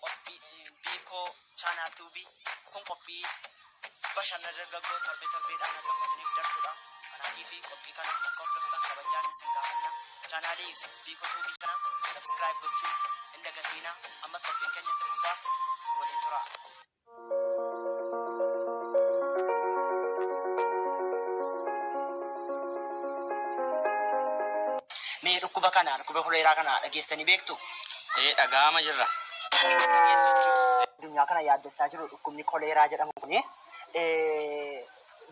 Qophii Biikoo Chaanaal Tuubii kun qophii bashannana dargaggoo torbee torbeedhaan al tokko isiniif darbudha. Kanaatiif qophii kana akka hordoftan kabajaan isin gaafanna. Chaanaalii Biikoo Tuubii kana subscribe gochuu hin dagatiina. Ammas qophiin keenya itti fufaa nu waliin turaa. Mee dhukkuba kana dhukkuba koleeraa kana dhageessanii beektu? Ee dhaga'ama jirra. Dhageessu jechuudha. Addunyaa kana yaaddessaa jiru dhukkubni koleeraa jedhamu kuni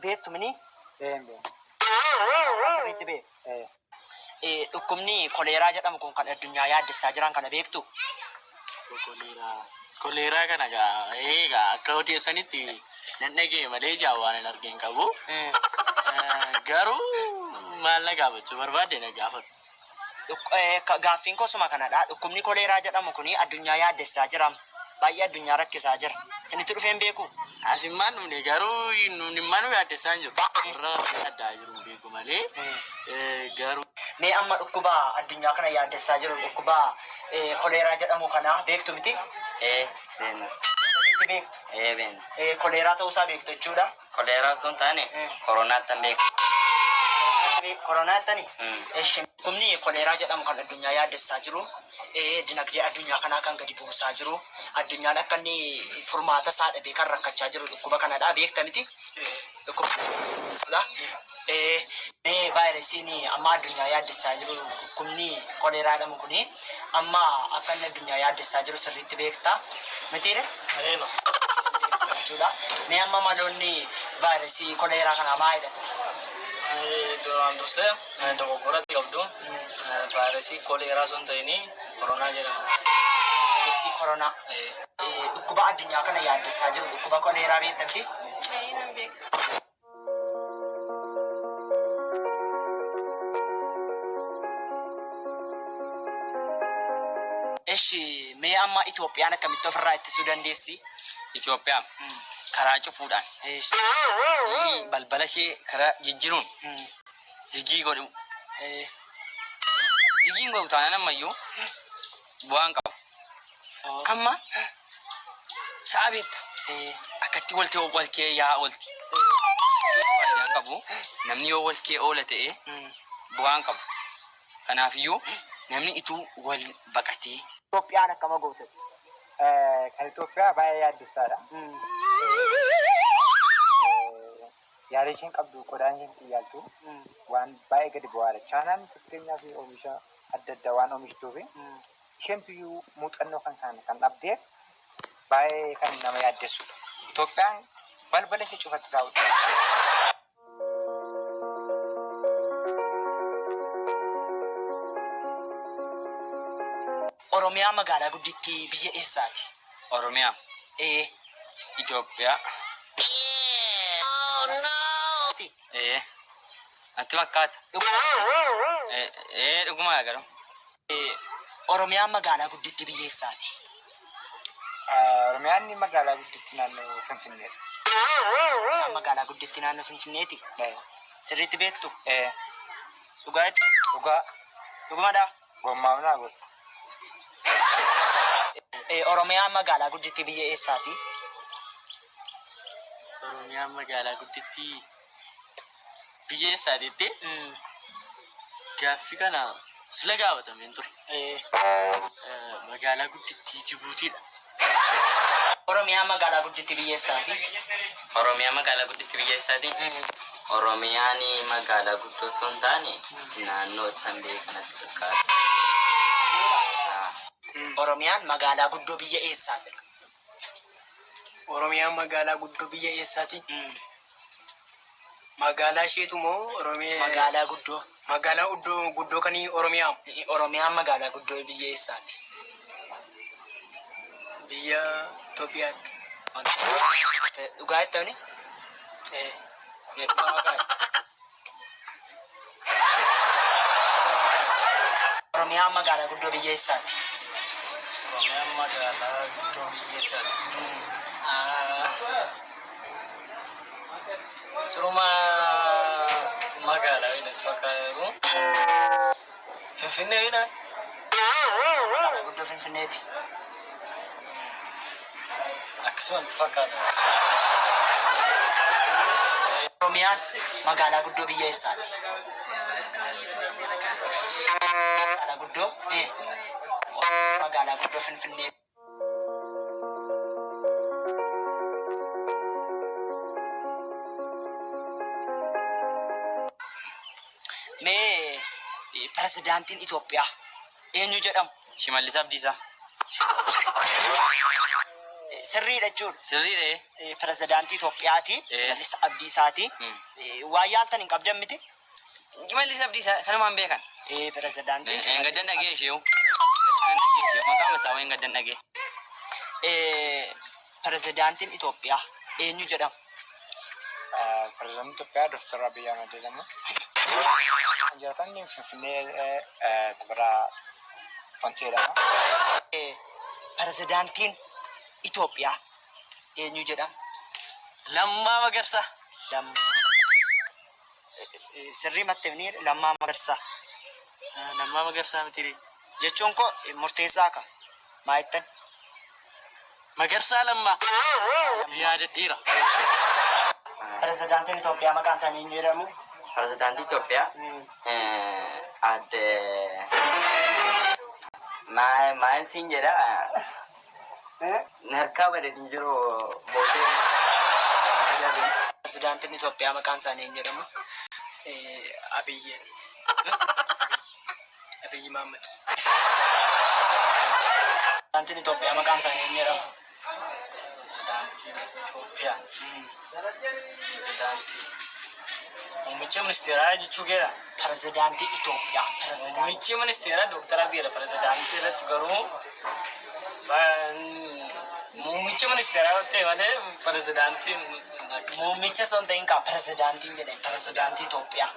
beektu mini? Ee hin beeknu. Maqaa sirriitti beektu. Ee. Dhukkubni koleeraa jedhamu kun kan addunyaa yaaddessaa jiran kana beektu? Koleeraa. Koleeraa kana gaa ee gaa akka odeessanitti nan dhaga'e malee ijaan waan hin arge hin qabu. Garuu maal na gaafachuu barbaadde na gaafadhu. Gaaffiin koo suma kanadha. Dhukkubni koleeraa jedhamu kun addunyaa yaaddessaa jira. Baay'ee addunyaa rakkisaa jira. Isinitti dhufee hin beekuu? As himmaan dhufne garuu nun himmaa nu yaaddessaa hin jiru. Warra addaa jiru hin beeku malee garuu. Mee amma dhukkuba addunyaa kana yaaddessaa jiru dhukkuba koleeraa jedhamu kana beektu miti? Ee beekna. Sirriitti beektu? Ee beekna. Koleeraa ta'uusaa beektu jechuudha. Koleeraa osoo hin taane koronaattan beeka. Koronaa jettani? Eshi. Dhukkubni koleeraa jedhamu kan addunyaa yaaddessaa jiru, dinagdee addunyaa kanaa kan gadi buusaa jiru, addunyaan akka inni furmaata isaa dhabee kan rakkachaa jiru dhukkuba kanadha. Beekta miti? Dhukkuba Mee vaayirasiin amma addunyaa yaaddessaa jiru dhukkubni koleeraa jedhamu kuni amma akka inni addunyaa yaaddessaa jiru sirriitti beekta mitiire? Jechuudha. Mee amma maloonni vaayirasii koleeraa kanaa maa jedhatta? Duraan dursee dogoggoratti qabdu vaayirasii koleeraa osoo hin ta'in koronaa jedhama. Vaayirasii koronaa. Dhukkuba addunyaa kana yaaddessaa jiru dhukkuba koleeraa beekta miti? Ee nan beeka. Eshi mee amma Itoophiyaan akkamitti ofirraa ittisuu dandeessi? Itoophiyaan karaa cufuudhaan balbala ishee karaa jijjiruun zigii godhu. Zigiin godhu taanaan ammayyuu bu'aan qabu. Amma sa'a beekta. Akkatti walti walkee yaa oolti. Faayidaan qabu namni yoo walkee oola ta'e bu'aan qabu. Kanaafiyyuu namni ituu wal baqatee. Itoophiyaan akkama goote? Kan Itoophiyaa baay'ee yaaddessaadha. Yaalii isheen qabdu qodaan isheen ittiin yaaltu waan baay'ee gadi bu'aadha. Chaanaan fakkeenyaaf oomisha adda addaa waan oomishtuuf isheentuyyuu muuxannoo kan kana kan dhabdeef baay'ee kan nama yaaddessudha. Itoophiyaan balbala ishee cufatti taa'uudha. Oromiyaa magaalaa guddittii biyya eessaati? Oromiyaa. Ee. Itoophiyaa. Ee. Natti fakkaata. Ee dhugumaa garuu. Oromiyaan magaalaa guddittii biyya eessaati? Oromiyaan magaalaa guddittii naannoo Finfinneedha. Oromiyaan magaalaa guddittii naannoo Finfinneeti? Sirriitti beektu? Ee. Dhugaa jettu? Dhugaa. Dhugumadhaa? Gommaaf naa godhu. Oromiyaan magaalaa guddittii biyya eessaati? Oromiyaan magaalaa guddittii biyya eessaati jettee gaaffii kana sila gaafatameen ture. Magaalaa guddittii Jibuutiidha. Oromiyaan magaalaa guddittii biyya eessaati? Oromiyaan magaalaa guddittii biyya eessaati? Oromiyaan magaalaa guddoo osoo hin taane naannoo tan beekanatti fakkaata. Oromiyaan magaalaa guddoo biyya eessaati? Oromiyaan magaalaa guddoo biyya eessaati? Magaalaa isheetu moo Oromiyaa? Magaalaa guddoo. Magaalaa guddoo guddoo kan Oromiyaa? Oromiyaan magaalaa guddoo biyya eessaati? Biyya Itoophiyaa. Dhugaa jettamni? Ee. Dhugaa waaqaa. Oromiyaan magaalaa guddoo biyya eessaati? Oromiyaan magaalaa guddoo biyya eessaati? Siruma magaalaa natti fakkaata. Finfinneedha. Magaalaa guddoo Finfinneeti. Akkasuma natti fakkaata. Oromiyaan magaalaa guddoo biyya eessaati? Magaalaa guddoo magaalaa guddoo Finfinnee. Mee pirezidaantiin Itoophiyaa eenyu jedhamu? Shimallis Abdiisaa. Sirriidha jechuudha. Sirriidha. Pirezidaantii Itoophiyaati. Shimallis Abdiisaati. Waan yaaltan hin qabdan miti? Shimallis Abdiisaa kanumaan beekan. Pirezidaantii. Gaddan dhagee isheewu. Maqaan isaa wayin gaddan dhagee. Pirezidaantiin Itoophiyaa eenyu jedhamu? Pirezidaantii Itoophiyaa Dooktar Abiyyi Ahmed jedhamu. Jiraatan Finfinnee safaraa wanti jedhama. Pirezidaantiin Itoophiyaa eenyu jedhama? Lammaa Magarsaa. Sirrii mattee Lammaa Magarsaa. Lammaa Magarsaa miti. Jechuun koo murteessaa ka maa jettan? Magarsaa Lammaa. Yaadadheera. Pirezidaantiin Itoophiyaa maqaan isaanii eenyu jedhamu? Pirezidaantii Itoophiyaa adde maal siin jedha harkaa badanii jiru boodee. Pirezidaantiin Itoophiyaa maqaan isaanii eenyu jedhamu? Abiyyi. Abiyyi Mahammad. Pirezidaantiin Itoophiyaa maqaan isaanii eenyu jedhamu? Pirezidaantii Itoophiyaa. Pirezidaantii. Muummicha ministeeraa jechuu keedha. Pirezidaantii Itoophiyaa. Pirezidaantii. Muummichi ministeeraa Dooktar Abiyyiidha. Pirezidaantii irratti garuu muummicha ministeeraa yoo ta'e malee pirezidaantiin Muummicha osoo hin ta'in kaa pirezidaantiin jedhame pirezidaantii Itoophiyaa.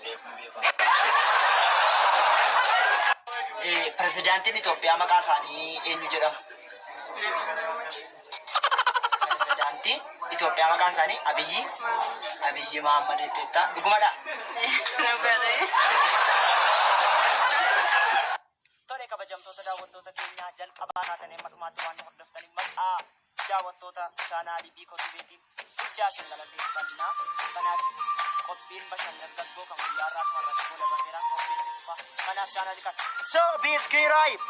Beeku beeku. Pirezidaantiin Itoophiyaa maqaa isaanii eenyu jedhamu? Pirezidaantii Itoophiyaa maqaan isaanii Abiyyi Mahammad jetteetta. Dhugumadha? Tole, kabajamtoota daawwattoota keenyaa, jalqabaa kaatanii amma dhumaatti waan nu hordoftaniif maqaa daawwattoota chaanaalii Biikoo Tibeetiin guddaa isin galateeffannaa. Kanaatiif qophiin bashannana dargaggoo kan guyyaa har'aa asuma irratti goolabameera. Qophiin itti fufa. Kanaaf chaanaalii kana subscribe.